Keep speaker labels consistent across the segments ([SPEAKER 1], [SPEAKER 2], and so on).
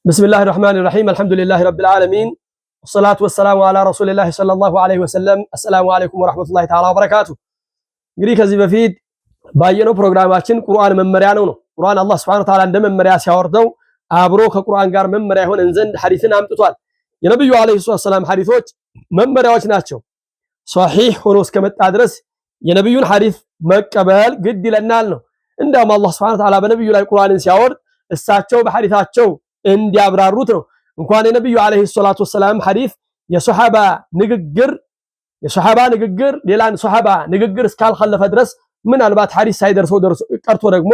[SPEAKER 1] بسم الله الرحمن الرحيم، الحمد لله رب العالمين، والصلاة والسلام على رسول الله صلى الله عليه وسلم። السلام عليكم ورحمة الله تعالى وبركاته። እንግዲህ ከዚህ በፊት ባየነው ፕሮግራማችን ቁርአን መመሪያ ነው። ቁርአን አላህ سبحانه وتعالى እንደ መመሪያ ሲያወርደው አብሮ ከቁርአን ጋር መመሪያ ይሆነን ዘንድ ሐዲስን አምጥቷል። የነብዩ عليه الصلاة والسلام ሐዲሶች መመሪያዎች ናቸው። ሶሒህ ሆኖ እስከመጣ ድረስ የነብዩን ሐዲስ መቀበል ግድ ይለናል ነው። እንዳውም አላህ سبحانه وتعالى በነብዩ ላይ ቁርአንን ሲያወርድ እሳቸው በሐዲሳቸው እንዲያብራሩት ነው። እንኳን የነብዩ عليه الصلاة والسلام ሐዲስ የሶሐባ ንግግር ሌላን ሶሐባ ንግግር እስካልኸለፈ ድረስ፣ ምናልባት ሐዲስ ሳይደርሰው ቀርቶ ደግሞ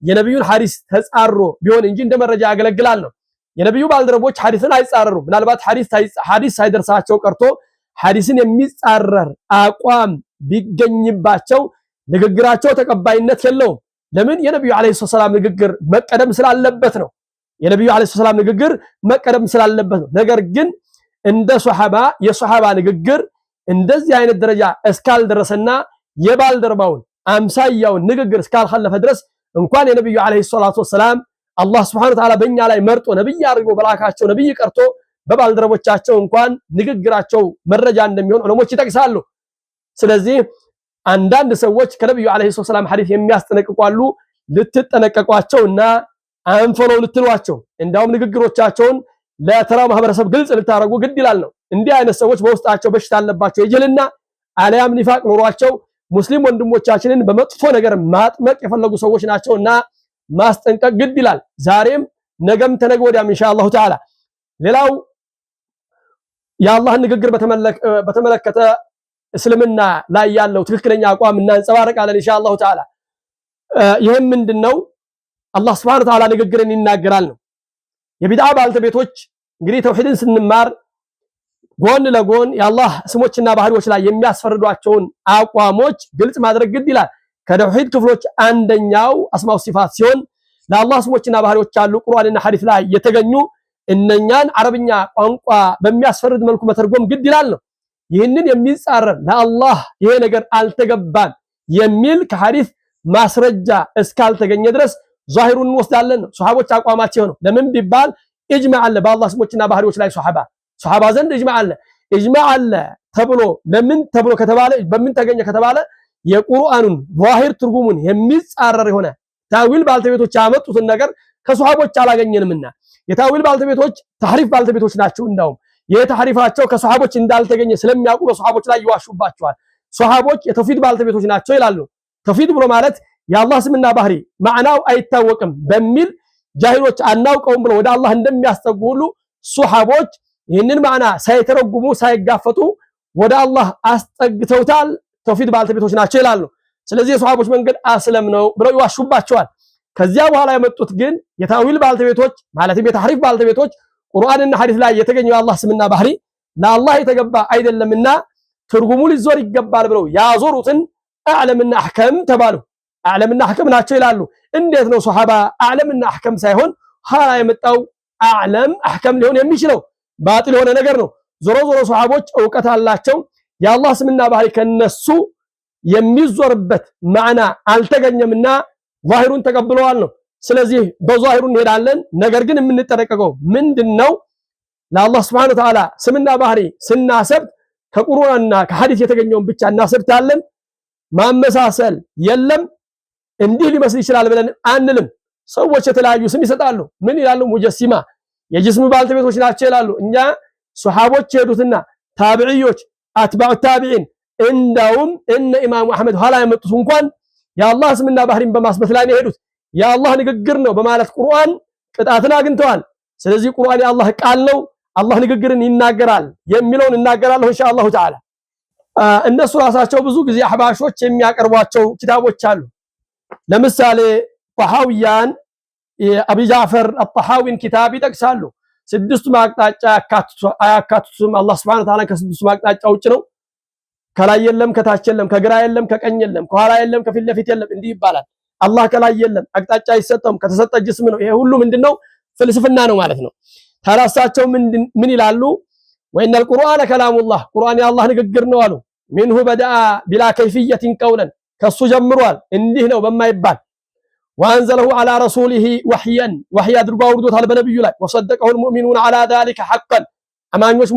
[SPEAKER 1] የነብዩን ሐዲስ ተጻሮ ቢሆን እንጂ እንደ መረጃ ያገለግላል ነው። የነብዩ ባልደረቦች ሐዲስን አይጻረሩም። ምናልባት ሐዲስ ሳይደርሳቸው ቀርቶ ሐዲስን የሚጻረር አቋም ቢገኝባቸው ንግግራቸው ተቀባይነት የለውም። ለምን? የነብዩ عليه السلام ንግግር መቀደም ስላለበት ነው። የነብዩ عليه السلام ንግግር መቀደም ስላለበት ነው። ነገር ግን እንደ ሶሐባ የሶሐባ ንግግር እንደዚህ አይነት ደረጃ እስካልደረሰና የባልደረባውን አምሳያውን ንግግር እስካልኸለፈ ድረስ እንኳን የነብዩ عليه الصلاة والسلام አላህ سبحانه وتعالى በእኛ ላይ መርጦ ነብይ አድርጎ በላካቸው ነብይ ቀርቶ በባልደረቦቻቸው እንኳን ንግግራቸው መረጃ እንደሚሆን ዑለሞች ይጠቅሳሉ። ስለዚህ አንዳንድ ሰዎች ከነብዩ عليه الصلاة والسلام ሐዲስ የሚያስጠነቅቁ አሉ። ልትጠነቀቋቸውና unfollow ልትሏቸው፣ እንዳውም ንግግሮቻቸውን ለተራው ማህበረሰብ ግልጽ ልታረጉ ግድ ይላል ነው። እንዲህ አይነት ሰዎች በውስጣቸው በሽታ አለባቸው፣ የጅህልና አልያም ኒፋቅ ኖሯቸው ሙስሊም ወንድሞቻችንን በመጥፎ ነገር ማጥመቅ የፈለጉ ሰዎች ናቸውና ማስጠንቀቅ ግድ ይላል። ዛሬም ነገም ተነገ ወዲያም إن شاء الله تعالى። ሌላው የአላህን ንግግር በተመለከተ እስልምና ላይ ያለው ትክክለኛ አቋም እናንጸባርቃለን إن شاء الله تعالى። ይህም ምንድነው? አላህ سبحانه وتعالى ንግግርን ይናገራል ነው። የቢድዓ ባልተቤቶች እንግዲህ ተውሂድን ስንማር ጎን ለጎን የአላህ ስሞችና ባህሪዎች ላይ የሚያስፈርዷቸውን አቋሞች ግልጽ ማድረግ ግድ ይላል። ከተውሂድ ክፍሎች አንደኛው أسماء وصفات ሲሆን ለአላህ ስሞችና ባህሪዎች አሉ ቁርአንና ሐዲስ ላይ የተገኙ፣ እነኛን አረብኛ ቋንቋ በሚያስፈርድ መልኩ መተርጎም ግድ ይላል ነው። ይህንን የሚጻረር፣ ለአላህ ይሄ ነገር አልተገባም የሚል ከሐዲስ ማስረጃ እስካልተገኘ ድረስ ዛሂሩን እንወስዳለን ነው። ሶሐቦች አቋማቸው ነው። ለምን ቢባል ኢጅማዕ አለ በአላህ ስሞችና ባህሪዎች ላይ ሶሐባ ዘንድ ኢጅማዕ አለ። ኢጅማዕ አለ ተብሎ ለምን ተብሎ ከተባለ፣ በምን ተገኘ ከተባለ፣ የቁርአኑን ዛሂር ትርጉሙን የሚጻረር የሆነ ታዊል ባልተቤቶች ያመጡትን ነገር ከሶሐቦች አላገኘንምና። የታዊል ባልተቤቶች ተሕሪፍ ባልተቤቶች ናቸው። እንዳውም የተሕሪፋቸው ከሶሐቦች እንዳልተገኘ ስለሚያውቁ በሶሐቦች ላይ ይዋሹባቸዋል። ሶሐቦች የተውሂድ ባልተቤቶች ናቸው ይላሉ። ተውሂድ ብሎ ማለት የአላህ ስምና ባህሪ ማዕናው አይታወቅም በሚል ጃሂሎች አናውቀውም ብለው ወደ አላህ እንደሚያስጠጉ ሁሉ ሶሐቦች ይህንን ማዕና ሳይተረጉሙ ሳይጋፈጡ ወደ አላህ አስጠግተውታል። ተውሂድ ባልተቤቶች ናቸው ይላሉ። ስለዚህ የሶሐቦች መንገድ አስለም ነው ብለው ይዋሹባቸዋል። ከዚያ በኋላ የመጡት ግን የታዊል ባልተቤቶች ማለትም የተሕሪፍ ባልተቤቶች ቁርአንና ሐዲስ ላይ የተገኘው የአላህ ስምና ባህሪ ለአላህ የተገባ አይደለምና ትርጉሙ ሊዞር ይገባል ብለው ያዞሩትን أعلم ና أحكم ተባሉ። أعلم ና أحكم ናቸው ይላሉ። እንዴት ነው ሶሐባ أعلم ና أحكم ሳይሆን ኋላ የመጣው أعلم أحكم ሊሆን የሚችለው? ባጢል የሆነ ነገር ነው። ዞሮ ዞሮ ሶሐቦች እውቀት አላቸው። የአላህ ስምና ባህሪ ከነሱ የሚዞርበት ማዕና አልተገኘምና ዛሂሩን ተቀብለዋል ነው። ስለዚህ በዛሂሩ እንሄዳለን። ነገር ግን የምንጠነቀቀው ምንድነው? ለአላህ سبحانه وتعالى ስምና ባህሪ ስናሰብት ከቁርአንና ከሐዲስ የተገኘውን ብቻ እናሰብታለን። ማመሳሰል የለም። እንዲህ ሊመስል ይችላል ብለን አንልም። ሰዎች የተለያዩ ስም ይሰጣሉ። ምን ይላሉ? ሙጀሲማ የጅስም ባልተቤቶች ናቸው ይላሉ። እኛ ሱሐቦች የሄዱትና ታቢዒዮች፣ አትባዑ ታቢዒን፣ እንዳውም እነ ኢማሙ አህመድ ኋላ የመጡት እንኳን የአላህ ስምና ባህሪን በማስበት ላይ ነው የሄዱት። የአላህ ንግግር ነው በማለት ቁርአን ቅጣትን አግኝተዋል። ስለዚህ ቁርአን የአላህ ቃል ነው፣ አላህ ንግግርን ይናገራል የሚለውን እናገራለሁ إن شاء الله تعالى። እነሱ ራሳቸው ብዙ ጊዜ አህባሾች የሚያቀርቧቸው ኪታቦች አሉ። ለምሳሌ ጠሐውያን የአቢ ጃዕፈር አጠሐዊን ኪታብ ይጠቅሳሉ። ስድስቱ አቅጣጫ አያካትቱም። አላህ سبحانه وتعالى ከስድስቱ አቅጣጫ ውጭ ነው። ከላይ የለም፣ ከታች የለም፣ ከግራ የለም፣ ከቀኝ የለም፣ ከኋላ የለም፣ ከፊት ለፊት የለም። እንዲህ ይባላል። አላህ ከላይ የለም፣ አቅጣጫ አይሰጠውም፣ ከተሰጠ ጅስም ነው። ይሄ ሁሉ ምንድነው? ፍልስፍና ነው ማለት ነው። ታዲያ እሳቸው ምን ይላሉ? وإن القرآن كلام الله፣ ቁርአን የአላህ ንግግር ነው አሉ። منه بدأ بلا كيفية قولا፣ ከሱ ጀምሯል እንዲህ ነው በማይባል። وأنزله على رسوله وحيا ወህይ አድርጎ አውርዶታል በነብዩ ላይ። وصدقه المؤمنون على ذلك حقا አማኞች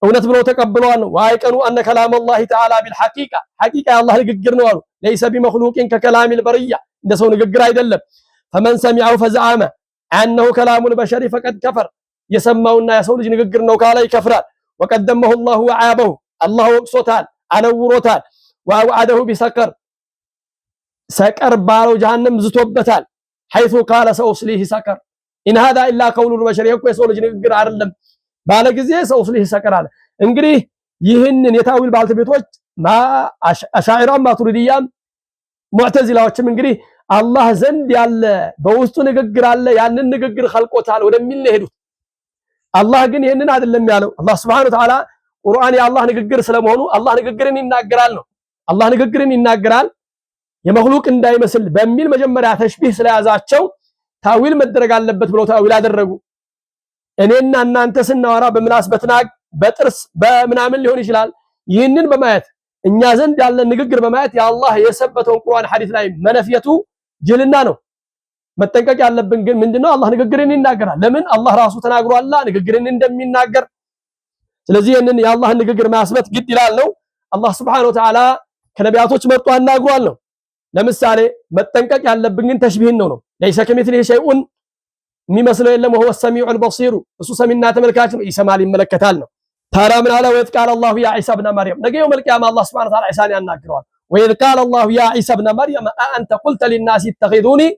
[SPEAKER 1] እውነት ብለው ተቀብለዋል ነው። وأيقنوا أن كلام الله تعالى بالحقيقة ሐቂቃ የአላህ ንግግር ነው አሉ። ليس بمخلوق ككلام البرية እንደ ሰው ንግግር አይደለም። فمن سمعه فزعم أنه كلام البشر فقد كفر የሰማውና የሰው ልጅ ንግግር ነው ካለ ይከፍራል። وقد ذمه الله وعابه አላህ ወቅሶታል፣ አነውሮታል። وأوعده بسقر ሰቀር ባለው ጀሃነም ዝቶበታል። حيث قال سأصليه سقر إن هذا إلا قول البشر እኮ የሰው ልጅ ንግግር አይደለም ባለ ጊዜ سأصليه سقر አለ። እንግዲህ ይህንን የታዊል ባልተቤቶች አሻዒራም ማቱሪዲያም ሙዕተዚላዎችም እንግዲህ አላህ ዘንድ ያለ በውስጡ ንግግር አለ፣ ያንን ንግግር ኸልቆታል ወደሚል ነው የሄዱት። አላህ ግን ይህንን አይደለም ያለው። አላህ سبحانه وتعالى ቁርአን የአላህ ንግግር ስለመሆኑ አላህ ንግግርን ይናገራል ነው። አላህ ንግግርን ይናገራል የመኽሉቅ እንዳይመስል በሚል መጀመሪያ ተሽቢህ ስለያዛቸው ታዊል መደረግ አለበት ብለው ታዊል አደረጉ። እኔና እናንተ ስናወራ በምላስ በትናግ በጥርስ በምናምን ሊሆን ይችላል። ይህንን በማየት እኛ ዘንድ ያለን ንግግር በማየት የአላህ የሰበተውን ቁርአን ሐዲስ ላይ መነፍየቱ ጅልና ነው። መጠንቀቅ ያለብን ግን ምንድነው? አላህ ንግግርን ይናገራል። ለምን? አላህ ራሱ ተናግሯላ ንግግርን እንደሚናገር። ስለዚህ ይህንን የአላህን ንግግር ማስበት ግድ ይላል ነው። አላህ سبحانه وتعالى ከነቢያቶች መርጦ አናግሯል ነው። ለምሳሌ መጠንቀቅ ያለብን ግን ተሽቢህን ነው። ليس كمثله شيء የሚመስለው የለም። وهو السميع البصير እሱ ሰሚና ተመልካች ነው፣ ይሰማል ይመለከታል ነው። ታዲያ ምን አለ? وإذ قال الله يا عيسى ابن مريم ነገ يوم القيامة አላህ سبحانه وتعالى ዒሳን ያናግረዋል። وإذ قال الله يا عيسى ابن مريم أأنت قلت للناس اتخذوني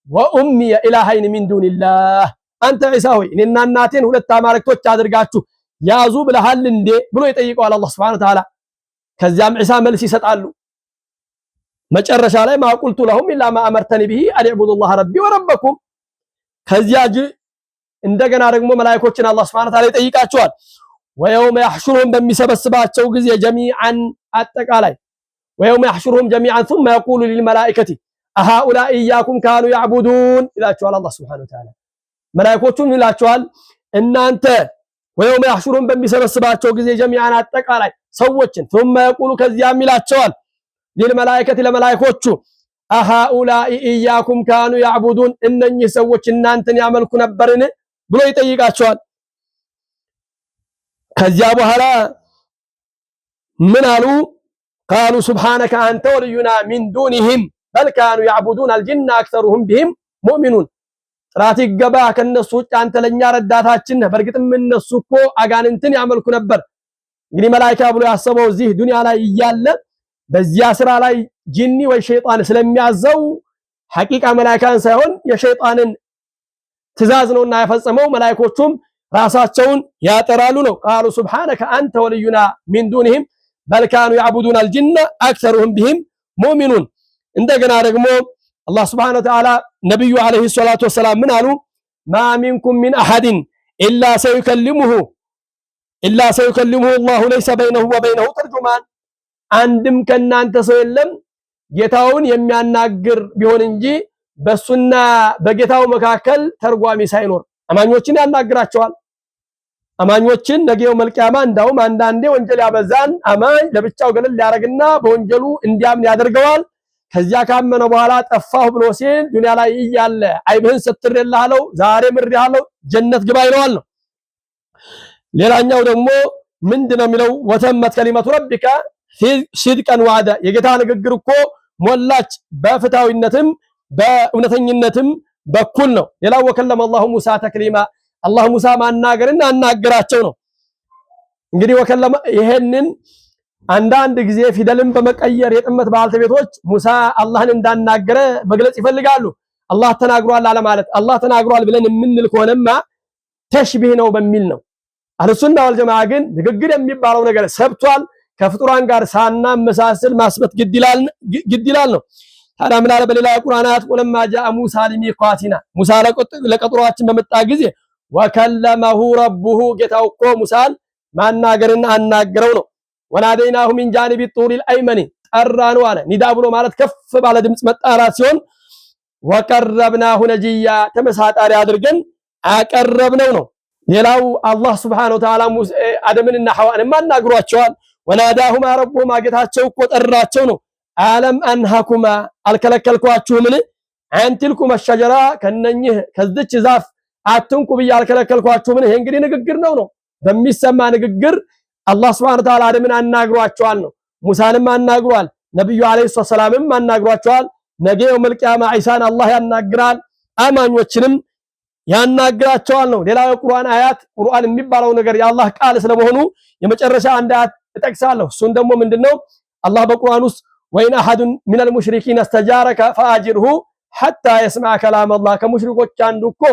[SPEAKER 1] وأمي إلهين من دون الله አንተ ዒሳ ሆይ እኔና እናቴን ሁለት አማልክቶች አድርጋችሁ ያዙ ብለሃል እንዴ ብሎ ይጠይቀዋል አላህ سبحانه وتعالى። ከዚያም ዒሳ መልስ ይሰጣሉ። መጨረሻ ላይ ما قلت لهم إلا ما أمرتني به أن اعبدوا الله ربي وربكم። ከዚያ እንደገና ደግሞ መላእክቶችን አላህ سبحانه وتعالى ይጠይቃቸዋል። ويوم يحشرهم በሚሰበስባቸው ጊዜ جميعا አጠቃላይ ويوم يحشرهم جميعا ثم يقول للملائكة أهؤلاء إياكم كانوا يعبدون ይላቸዋል አላህ سبحانه وتعالى። መላእክቶቹም ይላቸዋል እናንተ ويوم يحشرهم በሚሰበስባቸው ጊዜ جميعا አጠቃላይ ሰዎችን ثم يقول ከዚያም ይላቸዋል للملائكة ለመላእክቶቹ أهؤلاء إياكم كانوا يعبدون እነኚህ ሰዎች እናንተን ያመልኩ ነበርን ብሎ ይጠይቃቸዋል። ከዚያ በኋላ ምን አሉ? قالوا سبحانك أنت ولينا من دونهم بل كانوا يعبدون الجن أكثرهم بهم مؤمنون። ጥራት ይገባ ከነሱ ውጭ አንተ ለኛ ረዳታችን ነህ። በእርግጥም እነሱ እኮ አጋንንትን ያመልኩ ነበር። እንግዲህ መላኢካ ብሎ ያሰበው እዚህ ዱንያ ላይ እያለ በዚያ ስራ ላይ ጂኒ ወይ ሸይጣን ስለሚያዘው ሐቂቃ መላኢካን ሳይሆን የሸይጣንን ትእዛዝ ነውና የፈጸመው። መላኢኮቹም ራሳቸውን ያጠራሉ ነው። قالوا سبحانك أنت ولينا من دونهم بل كانوا يعبدون الجن أكثرهم بهم مؤمنون። እንደገና ደግሞ አላህ سبحانه وتعالى ነቢዩ عليه الصلاة والسلام ምን አሉ? ما منكم من أحد إلا سيكلمه الله ليس بينه وبينه ترجمان። አንድም ከእናንተ ሰው የለም ጌታውን የሚያናግር ቢሆን እንጂ በሱና በጌታው መካከል ተርጓሚ ሳይኖር አማኞችን ያናግራቸዋል። አማኞችን ነገ يوم القيامة እንዳውም አንዳንዴ ወንጀል ያበዛን አማኝ ለብቻው ገለል ሊያደርግና በወንጀሉ እንዲያምን ያደርገዋል። ከዚያ ካመነ በኋላ ጠፋሁ ብሎ ሲል ዱንያ ላይ እያለ አይብህን ሰትሬልሃለሁ፣ ዛሬ ምሬሃለሁ፣ ጀነት ግባ ይለዋል ነው። ሌላኛው ደግሞ ምንድነው የሚለው? وتمت كلمة ربك صدقا وعدلا የጌታ ንግግር እኮ ሞላች በፍትሃዊነትም በእውነተኝነትም በኩል ነው። ሌላው وكلم الله موسى تكليما አላህ ሙሳ ማናገርን አናገራቸው ነው። እንግዲህ وكلم ይሄንን አንዳንድ ጊዜ ፊደልን በመቀየር የጥመት ባልተቤቶች ሙሳ አላህን እንዳናገረ መግለጽ ይፈልጋሉ። አላህ ተናግሯል አለማለት አላህ ተናግሯል ብለን የምንል ከሆነማ ተሽቢህ ነው በሚል ነው። አህለሱና ወልጀማዓ ግን ንግግር የሚባለው ነገር ሰብቷል። ከፍጡራን ጋር ሳናመሳስል ማስበት ግድ ይላል ነው። ታዲያ ምን አለ በሌላ የቁርአን አያት ወለማ ጃአ ሙሳ ሊሚቃቲና ሙሳ ለቀጠሯችን በመጣ ጊዜ وكلمه ربه ጌታው እኮ ሙሳን ማናገርን አናገረው ነው። وناديناه من جانب الطور الأيمن ጠራነው አለ። ኒዳ ብሎ ማለት ከፍ ባለ ድምፅ መጣራት ሲሆን وقربناه نجيا ተመሳጣሪ አድርገን አቀረብነው ነው። ሌላው አላህ سبحانه وتعالى አደምንና ሐዋንም አናግሯቸዋል። وناداهما ربهما ጌታቸው እኮ ጠራቸው ነው። ألم أنهكما አልከለከልኳችሁምን? عن تلكما الشجرة ከነኝህ ከዚች ዛፍ አትንኩ ብዬ አልከለከልኳችሁምን? ይሄ እንግዲህ ንግግር ነው። በሚሰማ ንግግር አላህ سبحانه وتعالى አደምን አናግሯቸዋል ነው። ሙሳንም አናግሯል። ነብዩ عليه السلام ም አናግሯቸዋል። ነገ يوم القيامة ዒሳን አላህ ያናግራል። አማኞችንም ያናግራቸዋል ነው። ሌላው የቁርአን አያት ቁርአን የሚባለው ነገር የአላህ ቃል ስለመሆኑ የመጨረሻ አንድ አያት እጠቅሳለሁ። እሱን ደግሞ ምንድነው አላህ በቁርአን ውስጥ وإن أحد من المشركين استجارك فأجره حتى يسمع كلام الله፣ ከሙሽሪኮች አንዱ እኮ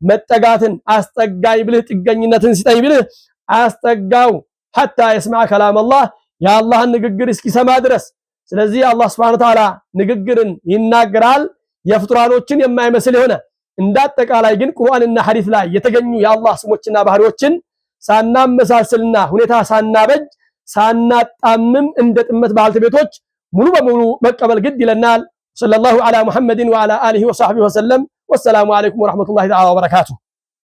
[SPEAKER 1] መጠጋትን አስጠጋኝ ብልህ ጥገኝነትን ሲጠኝ ብልህ አስጠጋው፣ حتى يسمع كلام الله የአላህን ንግግር እስኪሰማ ድረስ። ስለዚህ አላህ سبحانه وتعالى ንግግርን ይናገራል የፍጡራኖችን የማይመስል የሆነ። እንዳጠቃላይ ግን ቁርአንና ሐዲስ ላይ የተገኙ የአላህ ስሞችና ባህሪዎችን ሳናመሳስልና ሁኔታ ሳናበጅ ሳናጣምም እንደ ጥመት ባልተቤቶች ሙሉ በሙሉ መቀበል ግድ ይለናል። ሰለላሁ ዐላ ሙሐመድን ወዐላ አሊሂ ወሰሕቢሂ ወሰለም። ወሰላሙ ዐለይኩም ወረሕመቱላሂ ተዓላ ወበረካቱሁ።